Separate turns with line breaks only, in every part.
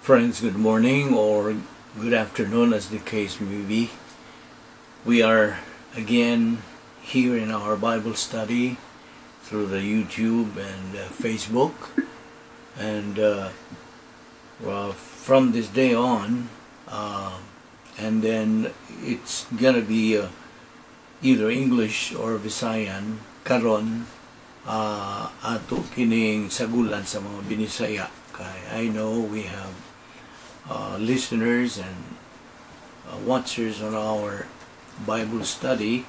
Friends, good morning or good afternoon, as the case may be. We are again here in our Bible study through the YouTube and Facebook. And well, from this day on, and then it's gonna be either English or Visayan karon, ato kining sagulan sa mga Binisaya kay I know we have listeners and watchers on our Bible study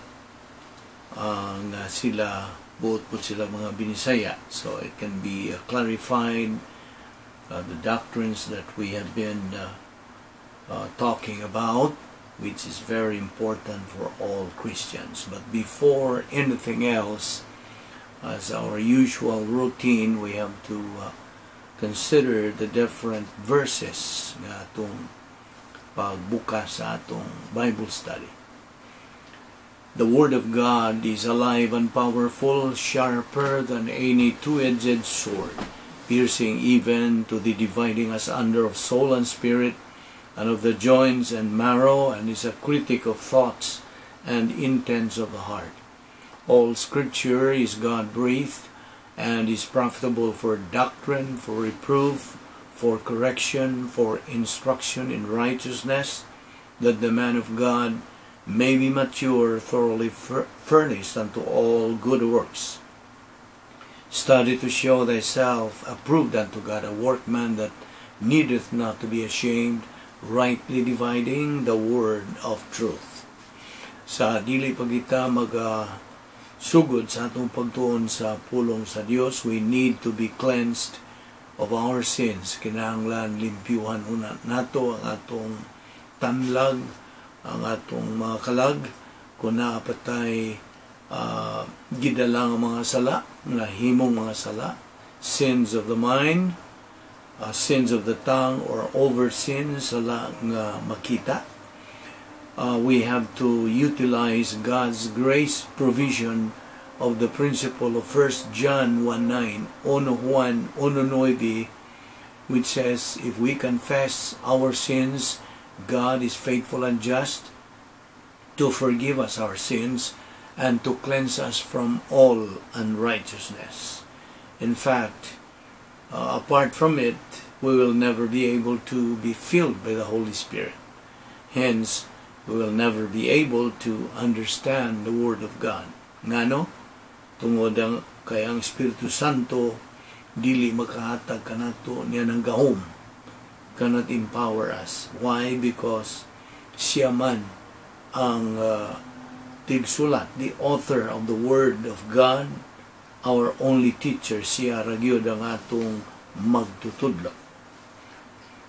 nga sila buot po sila mga Binisaya, so it can be clarified, the doctrines that we have been talking about, which is very important for all Christians. But before anything else, as our usual routine, we have to consider the different verses nga atong pagbukas sa atong Bible study. The Word of God is alive and powerful, sharper than any two-edged sword, piercing even to the dividing asunder of soul and spirit, and of the joints and marrow, and is a critic of thoughts and intents of the heart. All Scripture is God-breathed and is profitable for doctrine, for reproof, for correction, for instruction in righteousness, that the man of God may be mature, thoroughly furnished unto all good works. Study to show thyself approved unto God, a workman that needeth not to be ashamed, rightly dividing the word of truth. Sa dili pa kita mag sugod sa atong pagtuon sa pulong sa Dios, we need to be cleansed of our sins. Kinahanglan limpyuhan una nato ang atong tanlag, ang atong mga kalag, kung naa pa tay gidala nga mga sala, nga himong mga sala, sins of the mind, sins of the tongue, or overt sins, sala nga makita. We have to utilize God's grace provision of the principle of 1 John 1:9, 1 Juan 1:9, which says, "If we confess our sins, God is faithful and just to forgive us our sins and to cleanse us from all unrighteousness." In fact, apart from it, we will never be able to be filled by the Holy Spirit. Hence, we will never be able to understand the Word of God. Ngano? Tungod ang kay ang Espiritu Santo dili makahatag kanato niya ng gahom, cannot empower us. Why? Because siya man ang tigsulat, the author of the Word of God, our only teacher, siya ra gyud ang atong magtutudlo.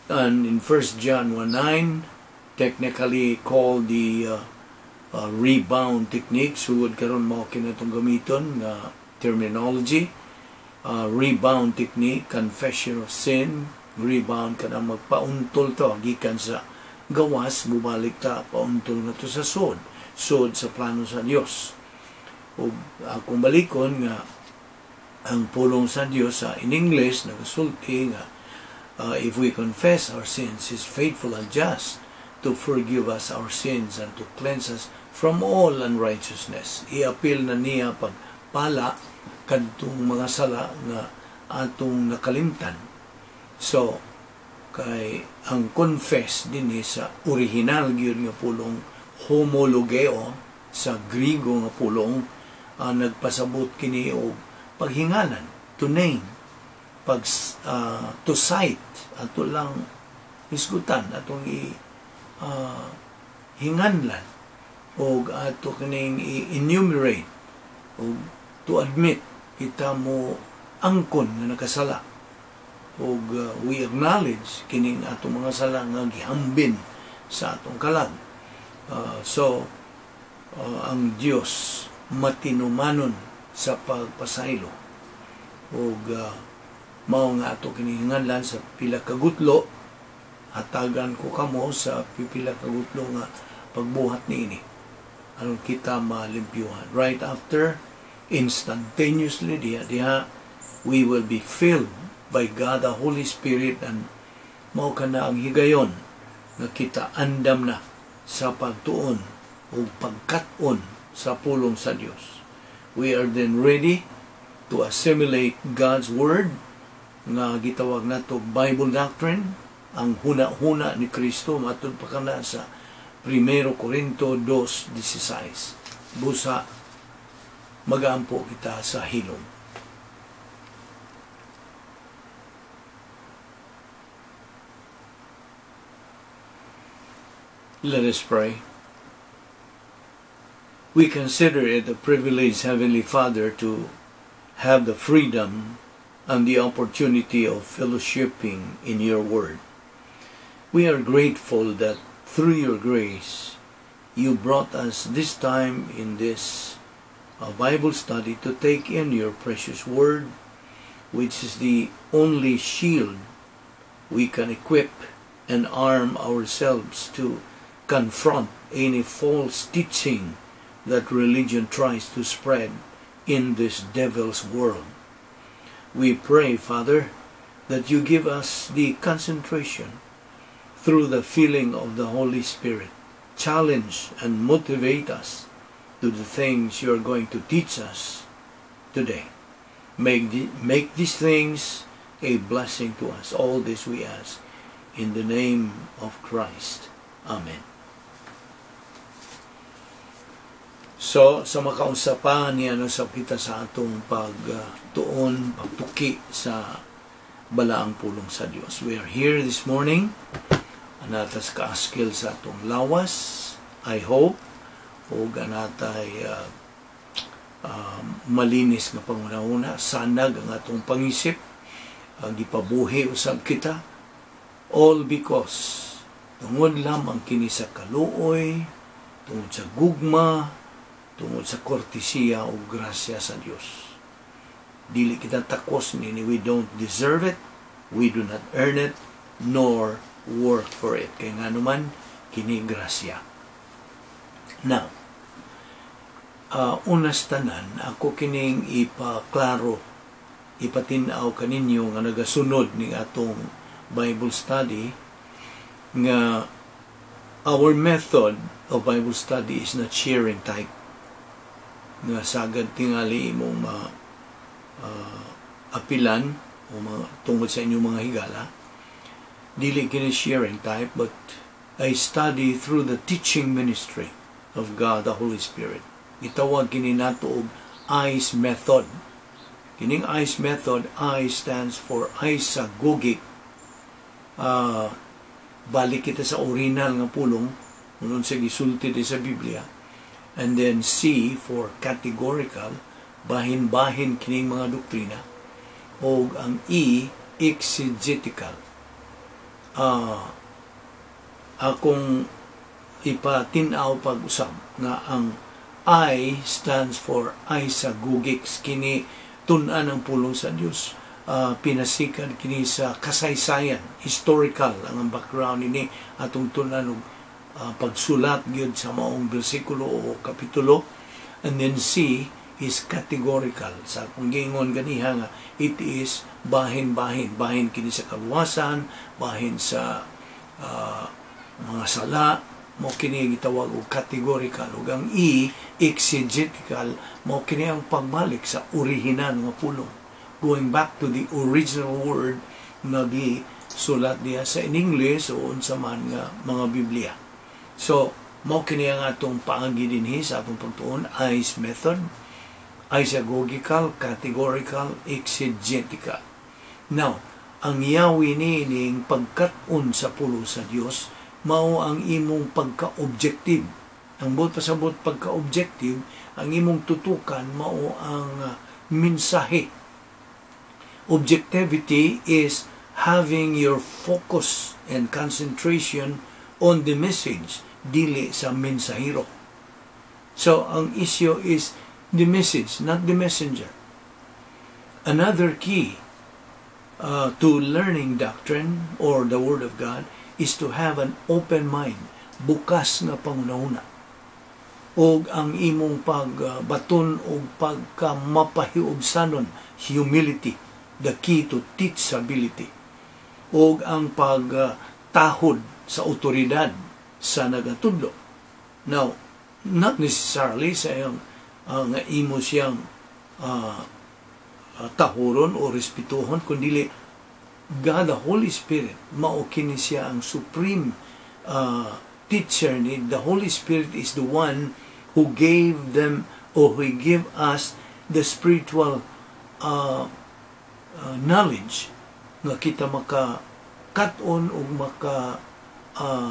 And in 1 John 1:9, technically called the rebound technique, sugod karon mao kini atong gamiton nga terminology, rebound technique, confession of sin, rebound kana magpauntol to gikan sa gawas, bubalik ta pauntol nga to sa sud, sud sa plano sa Dios. Ug akong balikon nga ang pulong sa Dios sa in English nagasulti nga if we confess our sins, He's faithful and just to forgive us our sins and to cleanse us from all unrighteousness. Iapil na niya pagpala kadtong mga sala nga atong nakalimtan. So, kay ang confess dinhi sa original gyud nga pulong, homologeo sa Grigo nga pulong, nagpasabot kini og paghingalan, to name, pag to cite, ato lang isgutan, atong i hinganlan og ato kining i-enumerate og to admit, kita mo angkon nga nakasala og we acknowledge kining atong mga sala nga gihambin sa atong kalag. So ang Dios matinumanon sa pagpasaylo og mao nga ato kinihinganlan sa pila ka gutlo. Hatagan ko kamo sa pipila ka gutlo nga pagbuhat niini aron kita malimpyuhan. Right after, instantaneously, diha diha we will be filled by God the Holy Spirit and Mao kana ang higayon nga kita andam na sa pagtuon o pagkat-on sa pulong sa Dios. We are then ready to assimilate God's Word nga gitawag nato Bible doctrine, ang huna-huna ni Kristo matud pa kana sa 1 Corinto 2:16. Busa magaampo kita sa hilom. Let us pray. We consider it a privilege, Heavenly Father, to have the freedom and the opportunity of fellowshipping in your Word. We are grateful that through your grace, you brought us this time in this Bible study to take in your precious Word, which is the only shield we can equip and arm ourselves to confront any false teaching that religion tries to spread in this devil's world. We pray, Father, that you give us the concentration through the filling of the Holy Spirit, challenge and motivate us to the things you are going to teach us today. Make these things a blessing to us. All this we ask in the name of Christ. Amen. So, sa makausapan niya no, sa kita sa atong pagtuon, pagtuki sa balaang pulong sa Dios. We are here this morning. Anatas kaaskil sa atong lawas, I hope, o ganatay malinis nga pangunahuna, sanag ang atong pangisip, ang gipabuhi usab kita, all because tungod lamang kini sa kaluoy, tungod sa gugma, tungod sa kortesiya o grasya sa Dios. Dili kita takos nini, we don't deserve it, we do not earn it, nor work for it. Kaya nga naman, kini grasya. Now, unas tanan, ako kining ipaklaro, ipatinaw kaninyo nga nagasunod ning atong Bible study, nga our method of Bible study is not sharing type. Nga sagad tingali imong apilan o mga, tungod sa inyong mga higala. Dili kini sharing type, but I study through the teaching ministry of God, the Holy Spirit. Gitawag kini nato og ICE method. Kining ICE method, I stands for isagogic. Balik kita sa original nga pulong, unong sa gisulti di sa Biblia. And then C for categorical, bahin-bahin kining mga doktrina. O ang E, exegetical. Akong ipatin-aw pag-usab nga ang I stands for isagogics. Kini tun-an ang pulong sa Dios. Pinasikan kini sa kasaysayan, historical ang background ini atong tun-an og pagsulat gyud sa maong bersikulo o kapitulo. And then C is categorical. Sa akong giingon ganiha nga it is bahin-bahin, bahin kini sa kaluwasan, bahin sa mga sala, mo kini gitawag og categorical. Ug ang E, exegetical, mo kini ang pagbalik sa orihinal nga pulong, going back to the original word nga gisulat diha sa in English o unsa man nga mga Biblia. So mo kini ang atong paagi dinhi sa atong pagtuon, ICE method, isagogical, categorical, exegetical. Now, ang yawi nining pagkat-on sa pulong sa Dios mao ang imong pagka-objective. Ang buot pasabot pagka-objective, ang imong tutukan mao ang mensahe. Objectivity is having your focus and concentration on the message, dili sa mensahero. So, ang issue is the message, not the messenger. Another key to learning doctrine or the Word of God is to have an open mind, bukas nga pangunahuna. Og ang imong pagbaton og pagkamapahiubsanon, humility, the key to teachability. ug ang pagtahod sa otoridad sa nagatudlo. Now, not necessarily sa iyang nga imo siyang tahuron o respetuhon, kundi God the Holy Spirit, mao kini siya ang supreme teacher ni. The Holy Spirit is the one who gave them or who give us the spiritual knowledge nga kita maka kat-on ug maka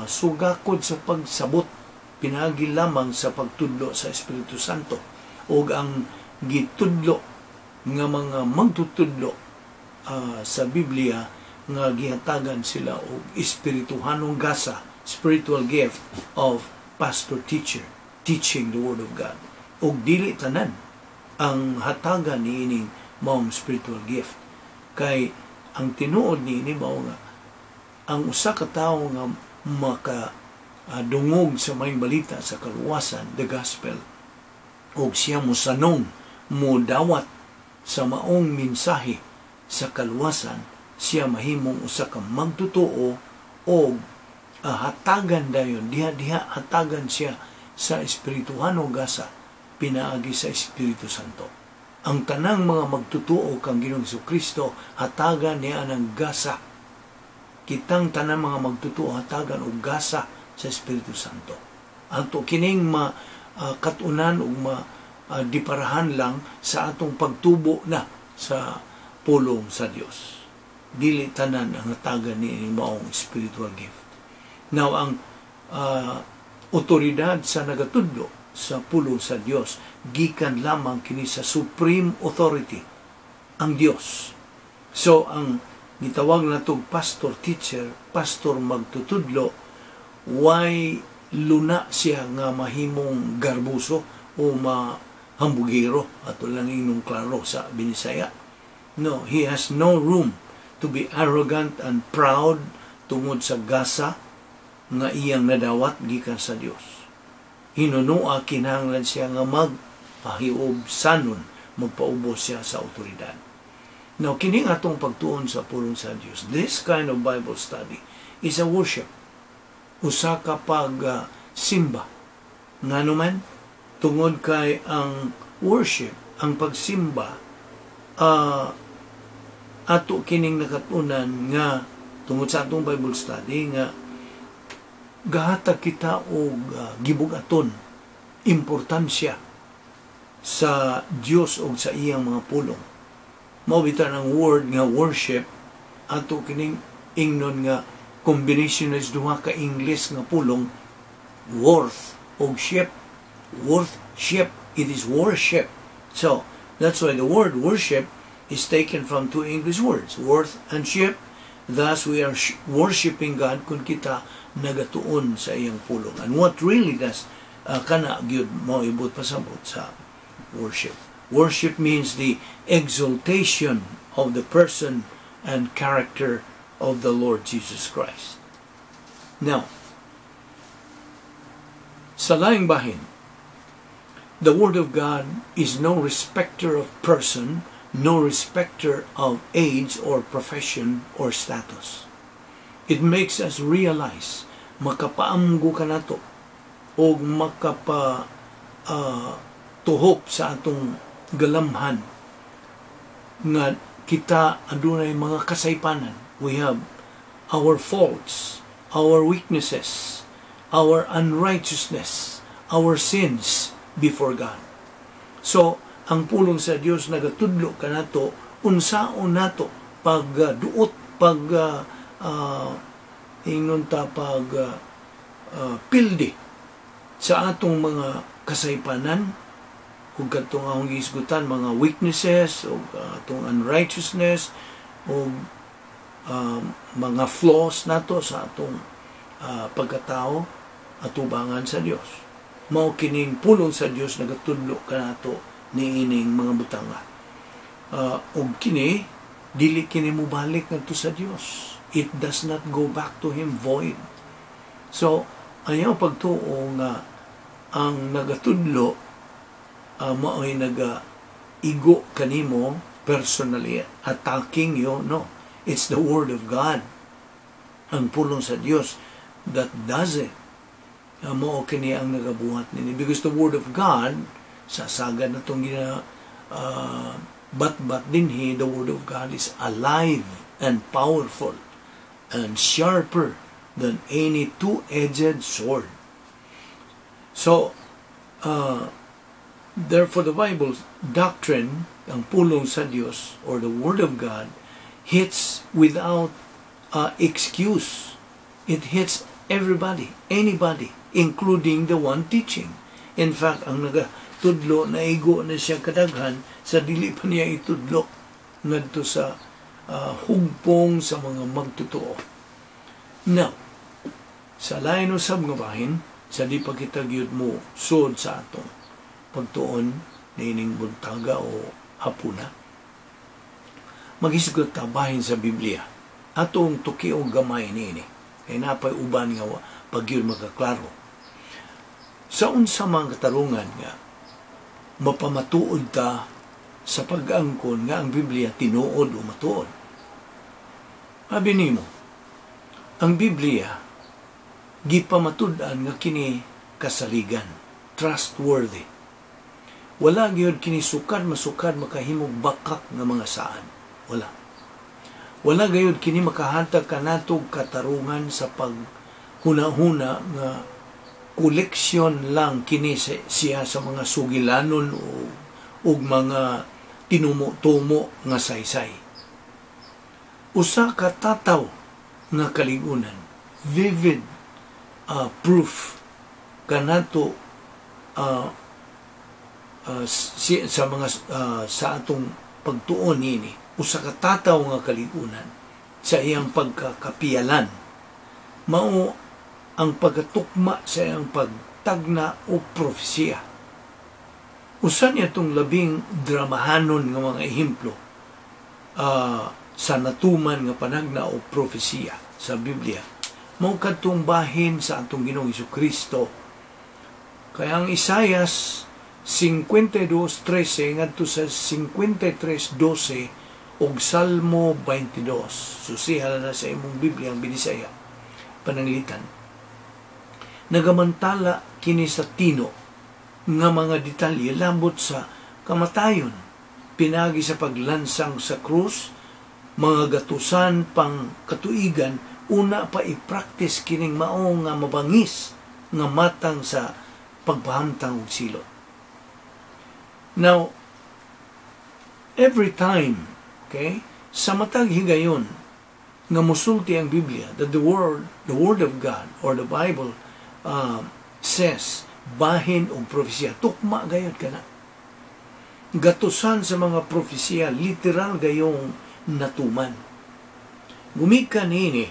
sugakod sa pagsabot pinaagi lamang sa pagtudlo sa Espiritu Santo ug ang gitudlo nga mga magtutudlo sa Biblia nga gihatagan sila og espirituhanong gasa, spiritual gift of pastor teacher teaching the word of God. Ug dili tanan ang hatagan niining maong spiritual gift, kay ang tinuod niini mao nga ang usa ka tawo nga maka dungog sa maayong balita sa kaluwasan, the gospel, ug siya mosanong, modawat sa maong mensahe sa kaluwasan, siya mahimong usa ka magtotoo og hatagan dayon diha diha, hatagan siya sa espirituhano gasa pinaagi sa Espiritu Santo. Ang tanang mga magtutuo kang Ginoong Kristo, hatagan niya ng gasa. Kitang tanang mga magtutuo, hatagan og gasa sa Espiritu Santo. Ato kining ma katunan ug ma diparahan lang sa atong pagtubo na sa pulong sa Dios. Dili tanan ang hatagan ni maong spiritual gift. Now, ang otoridad sa nagatudlo sa pulong sa Dios gikan lamang kini sa supreme authority, ang Dios. So ang gitawag natog pastor teacher, pastor magtutudlo, why luna siya nga mahimong garbuso o mahambugero, ato lang inong klaro sa Binisaya? No, he has no room to be arrogant and proud tungod sa gasa nga iyang nadawat gikan sa Dios. Hinunua, kinahanglan siya nga magpahiub sanon, magpaubos siya sa otoridad. Now, kini atong pagtuon sa pulong sa Dios, this kind of Bible study is a worship. Usa ka pag simba. Ngano man, tungod kay ang worship, ang pagsimba, ato kining nakatunan nga tungod sa atong Bible study nga gahatag kita og gibugaton importansya sa Dios og sa iyang mga pulong. Mao bitaw ang word nga worship, ato kining ingnon nga combination is duha ka English nga pulong, worth og ship. Worth ship, it is worship. So that's why the word worship is taken from two English words, worth and ship. Thus we are worshiping God kung kita nagatuon sa iyang pulong. And what really does kana gyud mao ibot pasabot sa worship. Worship means the exaltation of the person and character of the Lord Jesus Christ. Now, sa laing bahin, the Word of God is no respecter of person, no respecter of age or profession or status. It makes us realize, makapaamgo ka nato o makapa tuhop sa atong galamhan nga kita adunay mga kasaypanan. We have our faults, our weaknesses, our unrighteousness, our sins before God. So, ang pulong sa Dios nagatudlo kanato unsaon nato pag duot, pag ingnon ta, pag pildi sa atong mga kasaypanan ug kadtong akong gihisgutan, mga weaknesses ug atong unrighteousness ug mga flaws nato sa atong pagkatao atubangan sa Dios. Mao kining pulong sa Dios nagatudlo kanato niining mga butanga. Ug kini dili kini mobalik ngadto sa Dios. It does not go back to Him void. So, ayaw pagtuo nga ang nagatudlo mao'y naga igo kanimo personally, attacking you. No, it's the word of God. Ang pulong sa Dios that does it. Mao kini ang nagabuhat nini because the word of God, sa sagad na itong gina bat-bat dinhi, the word of God is alive and powerful and sharper than any two-edged sword. So, therefore, the Bible's doctrine, ang pulong sa Dios or the word of God, hits without excuse. It hits everybody, anybody, including the one teaching. In fact, ang nagatudlo, naigo na siya kadaghan sa dili pa niya itudlo ngadto sa hugpong sa mga magtotoo. Now, sa lain usab nga bahin, sa di pa kita gyud mo sud sa atong pagtuon niining buntaga o hapuna, maghisgot ta bahin sa Biblia. Atong tuki og gamay niini. Kay napay uban nga pag yun makaklaro. Sa unsa mga katarungan nga mapamatuod ta sa pag-angkon nga ang Biblia tinuod o matuod? Abi nimo, ang Biblia gipamatud-an nga kini kasaligan, trustworthy. Wala gyud kini sukad masukad makahimog bakak nga mga saan. Wala. Wala gayud kini makahatag kanatog katarungan sa paghuna-huna nga koleksyon lang kini siya sa mga sugilanon o ug mga tinumo-tumo nga saysay. Usa ka tataw nga kaligunan, vivid proof kanato sa mga sa atong pagtuon niini, usa ka tataw nga kaligunan sa iyang pagkakapiyalan mao ang pagkatukma sa iyang pagtagna o propesiya. Usa niya itong labing dramahanon nga mga ehemplo sa natuman nga panagna o propesiya sa Biblia mao kadtong bahin sa atong Ginoong Kristo. Kaya ang Isayas 52:13 ngadto sa 53:12 ug Salmo 22. Susiha na sa imong Biblia ang Binisaya. Pananglitan. Nagamantala kini sa tino nga mga detalye lambot sa kamatayon, pinagi sa paglansang sa krus, mga gatusan pang katuigan, una pa i-practice kining mao nga mabangis nga matang sa pagpahamtang og silot. Now, every time, okay, sa matag higayon nga musulti ang Biblia that the word of God or the Bible says bahin og propesiya, tukma gayud kana. Gatusan sa mga propesiya, literal gayong natuman. Gumikan niini,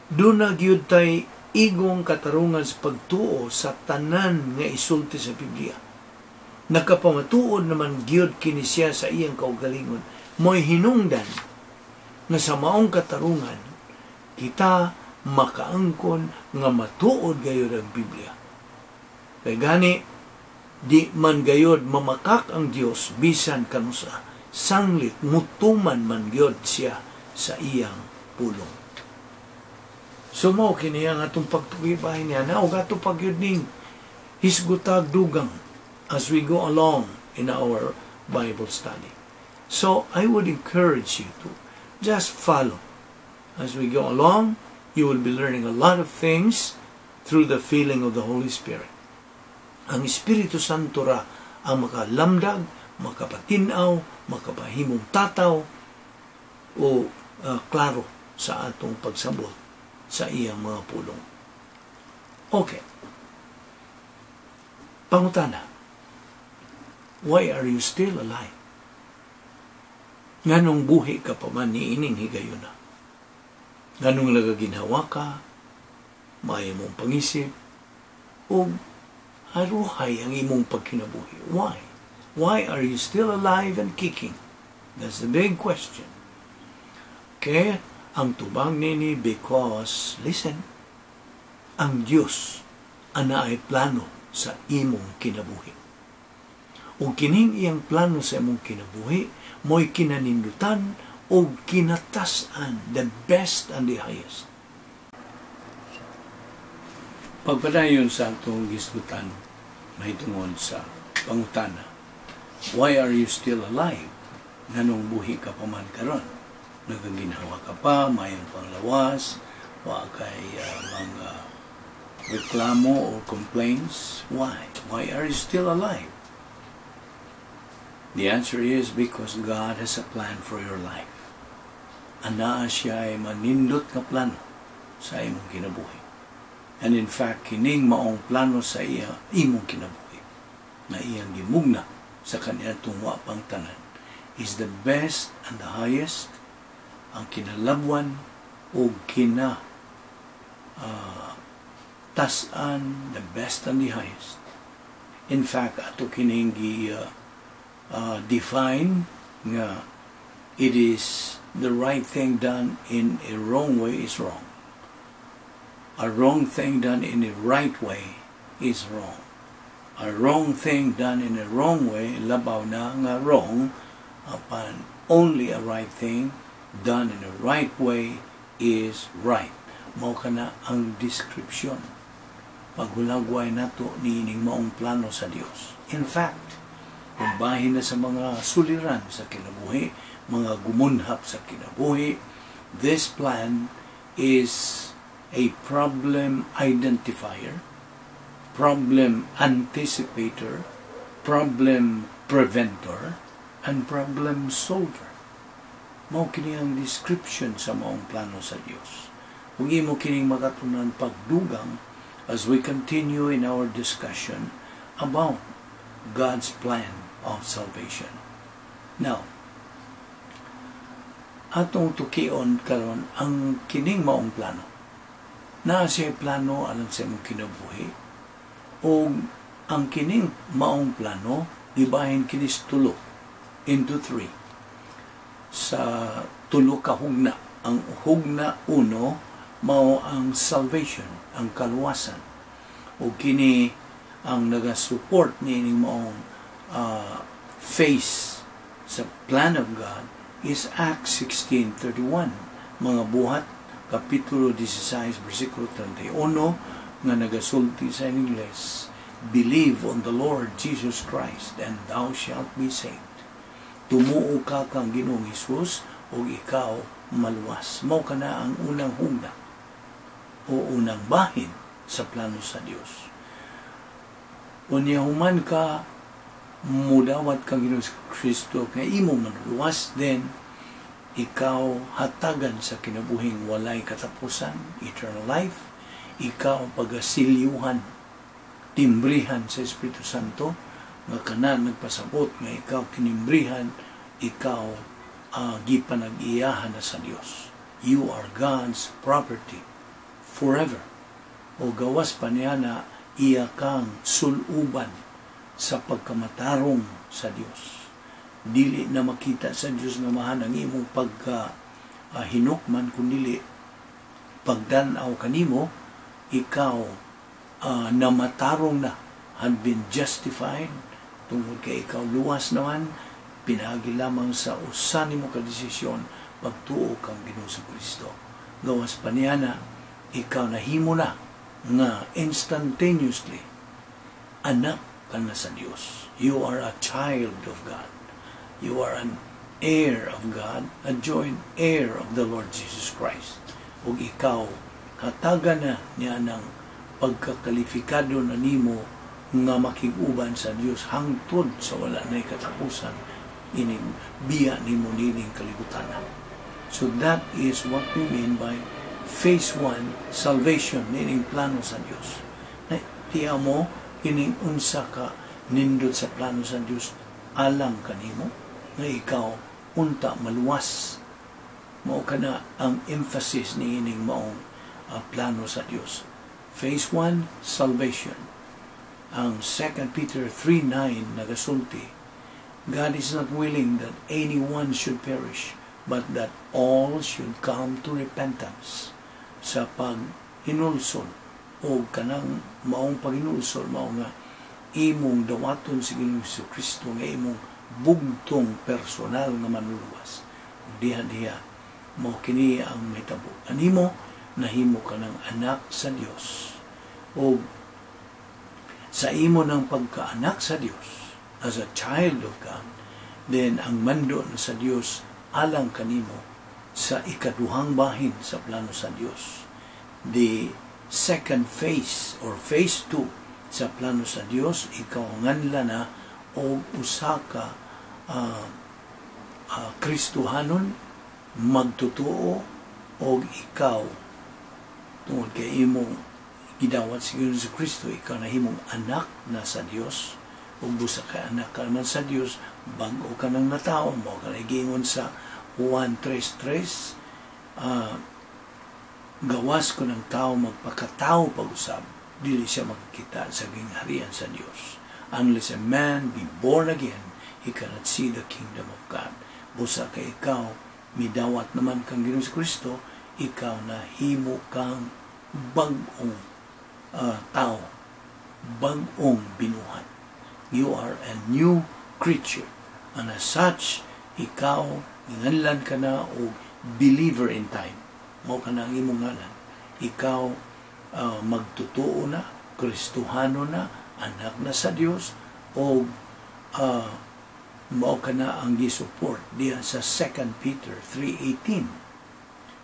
duna gyud tay igong katarungan sa pagtuo sa tanan nga isulti sa Biblia. Nakapamatuod naman gyud kini siya sa iyang kaugalingon. Mo'y hinungdan nga sa maong katarungan kita makaangkon nga matuod gayud ang Biblia. Kay gani di man gayod mamakak ang Dios bisan kanusa, sanglit mutuman man gyud siya sa iyang pulong. So mao kini ang atong pagtugibay niya na ug ato pagyud ning hisgutag dugang as we go along in our Bible study. So I would encourage you to just follow. As we go along, you will be learning a lot of things through the feeling of the Holy Spirit. Ang Espiritu Santo ra ang makalamdag, makapatinaw, makapahimong tataw o klaro sa atong pagsabot sa iyang mga pulong. Okay. Pangutana, why are you still alive? Nganong buhi ka pa man niining higayuna? Nganong nagaginhawa ka, maayo mong pangisip, o haruhay ang imong pagkinabuhi? Why? Why are you still alive and kicking? That's the big question. Okay? Ang tubang nini, because, listen, ang Diyos anaay plano sa imong kinabuhi. Ug kining iyang plano sa imong kinabuhi, mo'y kinanindutan o kinatas-an, the best and the highest. Pagpadayon sa atong gisgutan mahitungod sa pangutana, "Why are you still alive?" Nganong buhi ka pa man karon? Nagaginhawa ka pa, maayong panglawas, wa kay mga reklamo or complaints. Why? Why are you still alive? The answer is because God has a plan for your life. Anaa siya ay manindot nga plano sa imong kinabuhi. And in fact, kining maong plano sa iya imong kinabuhi na iyang gimugna sa kaniadtong wa pang tanan is the best and the highest, ang kinalabwan o kina tas-an, the best and the highest. In fact, ato kining gi define nga it is the right thing done in a wrong way is wrong. A wrong thing done in a right way is wrong. A wrong thing done in a wrong way, labaw na nga wrong, apan only a right thing done in the right way is right. Mao kana ang description paghulagway nato niining maong plano sa Dios. In fact, kung bahin na sa mga suliran sa kinabuhi, mga gumunhap sa kinabuhi, this plan is a problem identifier, problem anticipator, problem preventer, and problem solver. Mao kini ang description sa maong plano sa Dios. Ug imo kining makatunan pagdugang as we continue in our discussion about God's plan of salvation. Now, atong tukion karon ang kining maong plano. Naa siya plano alang sa imong kinabuhi o ang kining maong plano gibahin kini sa tulo, into three. Sa tulo ka hugna. Ang hugna uno mao ang salvation, ang kaluwasan. O kini ang naga-support niining maong face sa plan of God is Acts 16:31. Mga Buhat, Kapitulo 16, versikulo 31, nga nagasulti sa Ingles, "Believe on the Lord Jesus Christ and thou shalt be saved." Tumuo ka kang Ginoong Hesus ug ikaw maluwas. Mao kana ang unang hugna o unang bahin sa plano sa Dios. Unya human ka mudawat kang Ginoong Kristo nga imong manuluwas, then ikaw hatagan sa kinabuhing walay katapusan, eternal life, ikaw pagasilyuhan, timbrihan sa Espiritu Santo, nga kana nagpasabot nga ikaw kinimbrihan, ikaw gipanag-iyahan na sa Dios. You are God's property forever. O gawas pa niya na iya kang suluban sa pagkamatarong sa Dios. Dili na makita sa Dios nga Amahan ang imong pagka hinukman, kundi pagdan-aw kanimo, ikaw namatarong na, had been justified tungod kay ikaw luwas naman pinaagi lamang sa usa nimo ka desisyon, pagtuo kang Ginoo sa Kristo. Gawas pa niya na ikaw nahimo na nga instantaneously anak ka na sa Dios. You are a child of God. You are an heir of God, a joint heir of the Lord Jesus Christ. Ug ikaw hatagan na niya ng pagkakalifikado na nimo nga makig-uban sa Dios hangtod sa wala na'y katapusan ining biya nimo nining kalibutan. So that is what we mean by phase 1, salvation nining plano sa Dios. Na tiya mo kining unsa ka nindot sa plano sa Dios alang kanimo nga ikaw unta maluwas. Mao kana ang emphasis niining maong plano sa Dios. Phase 1, salvation. Ang 2 Peter 3:9 nagasulti, "God is not willing that anyone should perish, but that all should come to repentance." Sa paghinulsol o kanang maong paghinulsol mao nga imong dawaton si Ginoong Kristo nga imong bugtong personal nga manluluwas. Diha-diha mao kini ang mahitabo. Animo nahimo ka ng anak sa Dios. O sa imo ng pagkaanak sa Dios, as a child of God, then ang mando na sa Dios alang kanimo sa ikaduhang bahin sa plano sa Dios. The second phase or phase 2 sa plano sa Dios, ikaw nganla na og usa ka Kristohanon magtotoo, og ikaw, tungod kay imong gidawat si Jesu Kristo, ikaw nahimong anak na sa Dios. Ug busa kay anak ka naman sa Dios, bag-o ka nang natao. Mao ka giingon sa Juan 3:3, gawas kon ang tao magpakatao pag-usab, dili siya makakita sa gingharian sa Dios. Unless a man be born again, he cannot see the kingdom of God. Busa kay ikaw midawat naman kang Ginoong Kristo, ikaw na himo kang bag-ong tao, bag-ong binuhat. You are a new creature. And as such, ikaw, nganlan ka na og believer in time. Mao ka na ang imong ngalan. Ikaw magtotoo na, Kristohano na, anak na sa Dios, o mao ka na ang gisupport diya sa 2 Peter 3:18.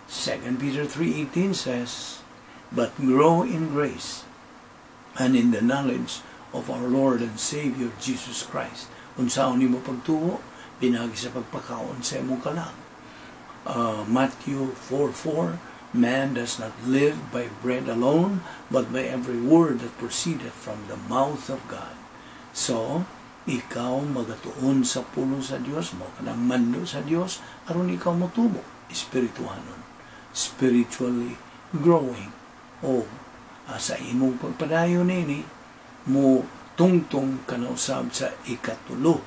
2 Peter 3:18 says, "But grow in grace and in the knowledge of our Lord and Savior Jesus Christ." Unsaon nimo pagtuo? Pinaagi sa pagpakaon sa imong kalag. Matthew 4:4, "Man does not live by bread alone, but by every word that proceedeth from the mouth of God." So, ikaw magatuon sa pulong sa Dios, mao kanang mando sa Dios, aron ikaw motubo, espirituhanon, spiritually growing. O sa imong pagpadayon nini, mo tungtong ka na usab sa ikatulo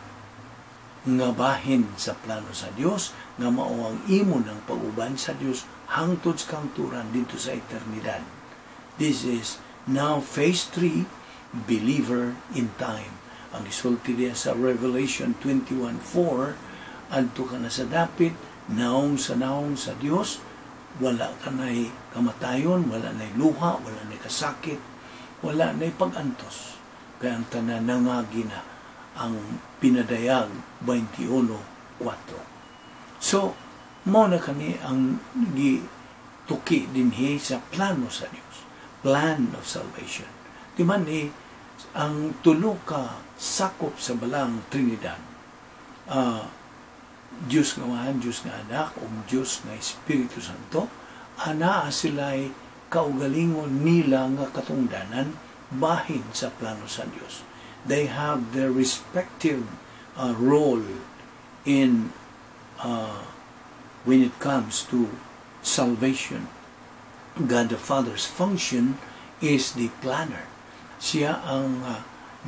nga bahin sa plano sa Dios, nga mao ang imo ng pag-uban sa Dios hangtod sa kahangturan dito sa eternidad. This is now phase 3, believer in time. Ang isulti diya sa Revelation 21:4, adto ka na sa dapit, naong sa Dios, wala ka na'y kamatayon, wala na'y luha, wala na'y kasakit, wala na'y pag-antos. Kaya ang tanan nangagi na, ang Pinadayag 21:4. So, mao na kani ang gituki dinhi sa plano sa Dios. Plan of salvation. Di man ni ang tulo ka sakop sa Balaang Trinidad. Diyos nga Amahan, Diyos nga Anak, ug Diyos nga Espiritu Santo, anaa sila'y kaugalingon nila nga katungdanan bahin sa plano sa Dios. They have their respective role in when it comes to salvation. God the Father's function is the planner. Siya ang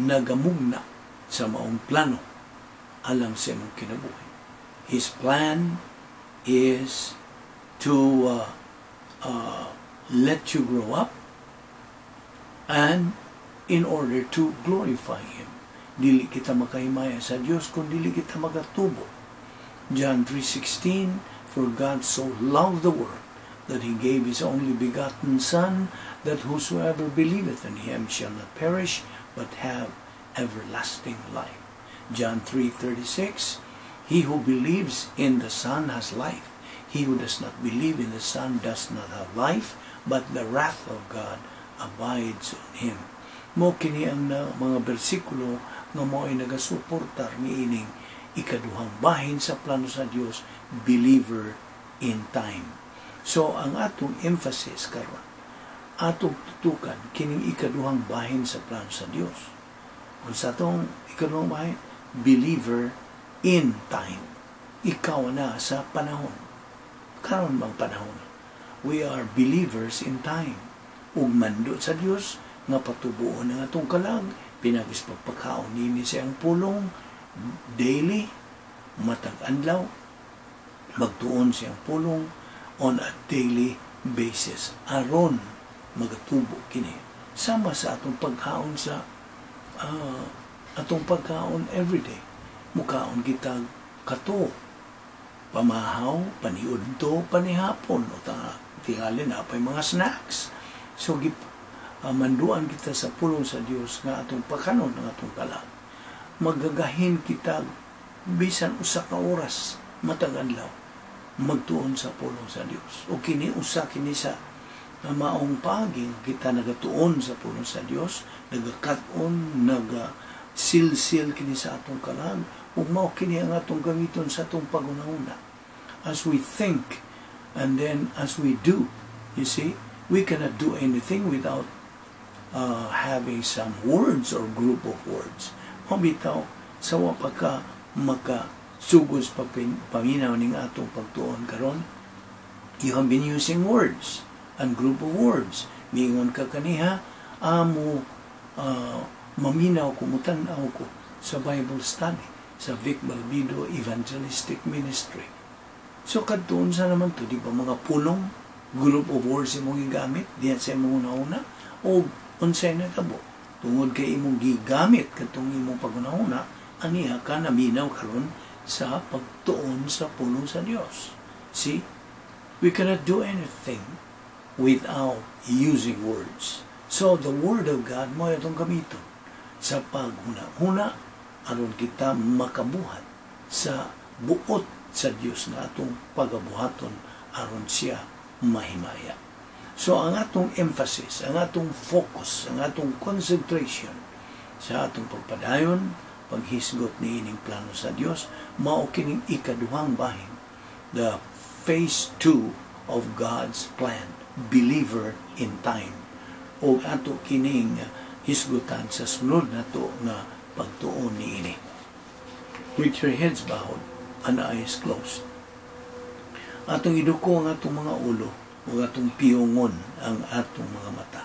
nagamugna sa maong plano alang sa imong kinabuhi. His plan is to let you grow up and in order to glorify Him. Dili kita makahimaya sa Dios kung dili kita magatubo. John 3:16, "For God so loved the world that He gave His only begotten Son, that whosoever believeth in Him shall not perish, but have everlasting life." John 3:36, "He who believes in the Son has life. He who does not believe in the Son does not have life, but the wrath of God abides on him." Mao kini ang na, mga bersikulo nga mao ay nagasuportar niining ikaduhang bahin sa plano sa Dios, believer in time. So ang atong emphasis karon, atong tutukan kining ikaduhang bahin sa plano sa Dios. Unsa atong ikaduhang bahin? Believer in time. Ikaw na sa panahon. Karon bang panahon? We are believers in time. Ug mando sa Dios nga patubuon ang atong kalag pinaagi sa pagpakaon nini sa iyang pulong daily, matag adlaw, magtuon siyang pulong on a daily basis aron magatubo kini, sama sa atong pagkaon, sa atong pagkaon everyday. Mukaon kita kato pamahaw, paniudto, panihapon, o ta tingali na pay mga snacks. So gip Manduan kita sa pulong sa Dios nga atong pakanon ang atong kalag. Magagahin kita bisan usa ka oras matag adlaw magtuon sa pulong sa Dios. O kini usa kini sa nga maong paagi kita nagatuon sa pulong sa Dios, nagakat-on, naga silsil kini sa atong kalag, ug mao kini ang atong gamiton sa atong paghunahuna. As we think and then as we do, you see, we cannot do anything without having some words or group of words. Mao bitaw, sa wa pa ka makasugod sa paminaw ning atong pagtuon karon, you have been using words and group of words. Miingon ka kaniha, amo maminaw ko, mutan-aw ko sa Bible study sa Vic Balbido Evangelistic Ministry. So kadtuon sa naman to, di ba, mga pulong, group of words imong gigamit diyan sa imong una-una o unsay natabo tungod kay imong gigamit katong imong paghuna-huna, aniha ka naminaw karon sa pagtuon sa pulong sa Dios. See, we cannot do anything without using words. So the word of God mao atong gamiton sa paghuna-huna aron kita makabuhat sa buot sa Dios nga atong pagabuhaton aron siya mahimaya. So ang atong emphasis, ang atong focus, ang atong concentration sa atong pagpadayon, paghisgot ni ining plano sa Dios, mao kining ikaduhang bahin, the phase 2 of God's plan, believer in time. O ato kining hisgutan sa sunod nato nga pagtuon niini. With your heads bowed and eyes closed. Atong iduko ang atong mga ulo ug atong piyongon ang atong mga mata.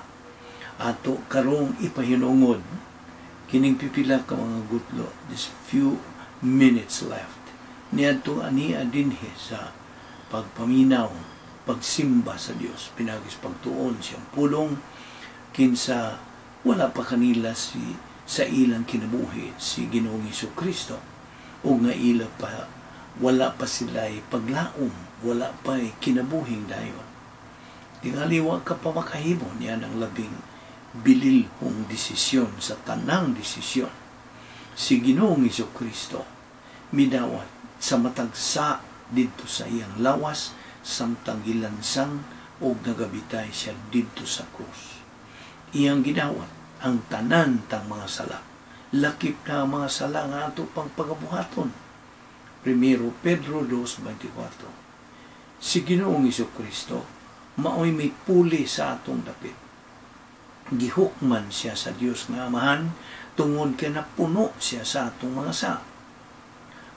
Ato karong ipahinungod kining pipila ka mga gutlo, this few minutes left, niadtong ania dinhi sa pagpaminaw, pagsimba sa Dios pinaagi sa pagtuon siyang pulong, kinsa wala pa kanila si sa ilang kinabuhi si Ginoong Kristo o nga ila pa wala pa sila paglaom, wala pa kinabuhing dayon. Tingali wa ka pa makahimo niya ng labing bililhong desisyon sa tanang desisyon. Si Ginoong Kristo midawat sa matag sa didto sa iyang lawas samtang gilansang og nagabitay siya didto sa krus. Iyang gidawat ang tanan tang mga sala. Lakip na ang mga sala nga ato pang pagabuhaton. 1 Pedro 2.24. Si Ginoong Kristo maoy may puli sa atong dapit. Gihukman siya sa Dios nga Amahan tungod kay napuno siya sa atong mga sa.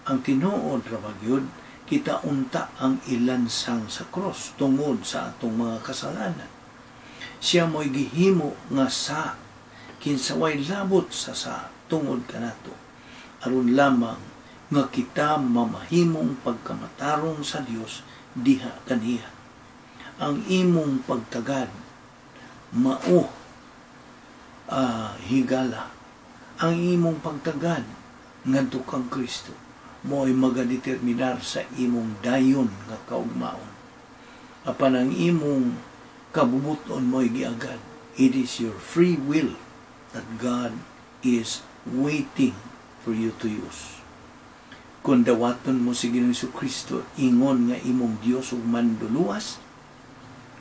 Ang tinuod ra gyud, kita unta ang ilansang sa cross tungod sa atong mga kasalanan. Siya mo'y gihimo nga sa kinsa way labot sa tungod kanato, aron lamang nga kita mamahimong pagkamatarong sa Dios diha kaniya. Ang imong pagtagad mao higala. Ang imong pagtagad ngadto kang Kristo mo'y magadeterminar sa imong dayon nga kaugmaon. Apan ang imong kabubuton mo'y giagad. It is your free will that God is waiting for you to use. Kung dawaton mo si Ginoong Kristo ingon nga imong Dios ug manduluwas,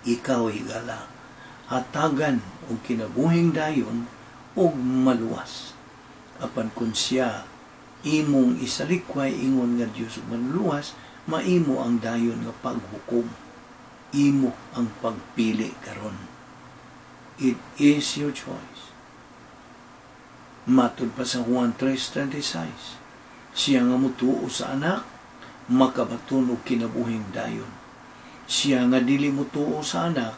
ikaw higala hatagan og kinabuhing dayon ug maluwas. Apan kung siya imong isalikway ingon nga Dios ug manluluwas, maimo ang dayon nga paghukom. Imo ang pagpili karon. It is your choice. Matud pa sa Juan 3.36, siya nga mutuo sa anak, makabaton og kinabuhing dayon. Siya nga dili mutuo sa anak,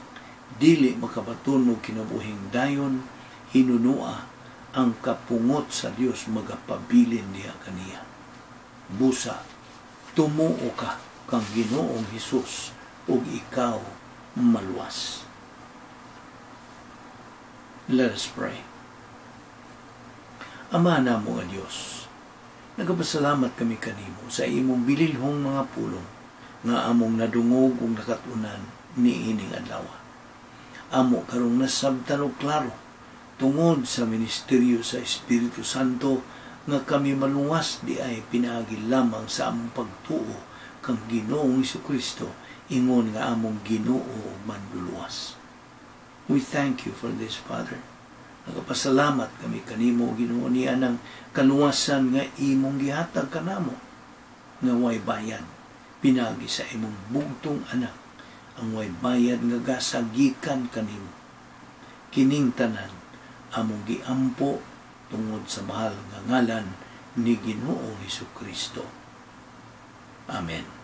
dili makabaton og kinabuhing dayon, hinunua ang kapungot sa Dios magapabilin diha kaniya. Busa, tumuo ka kang Ginoong Hesus ug ikaw maluwas. Let us pray. Ama namo nga Dios, nagapasalamat kami kanimo sa imong bililhong mga pulong nga among nadungog ug nakatunan niining adlaw. Amo karong nasabtan og klaro tungod sa ministeryo sa Espiritu Santo nga kami maluwas diay pinaagi lamang sa among pagtuo kang Ginoong Kristo ingon nga among Ginoo ug Manluluwas. We thank you for this, Father. Nagapasalamat kami kanimo, Ginoo, niya ng kaluwasan nga imong gihatag kanamo nga way bayad pinaagi sa imong bugtong anak, ang way bayad nga gasa gikan kanimo. Kining tanan among giampo tungod sa mahal nga ngalan ni Ginoong Kristo. Amen.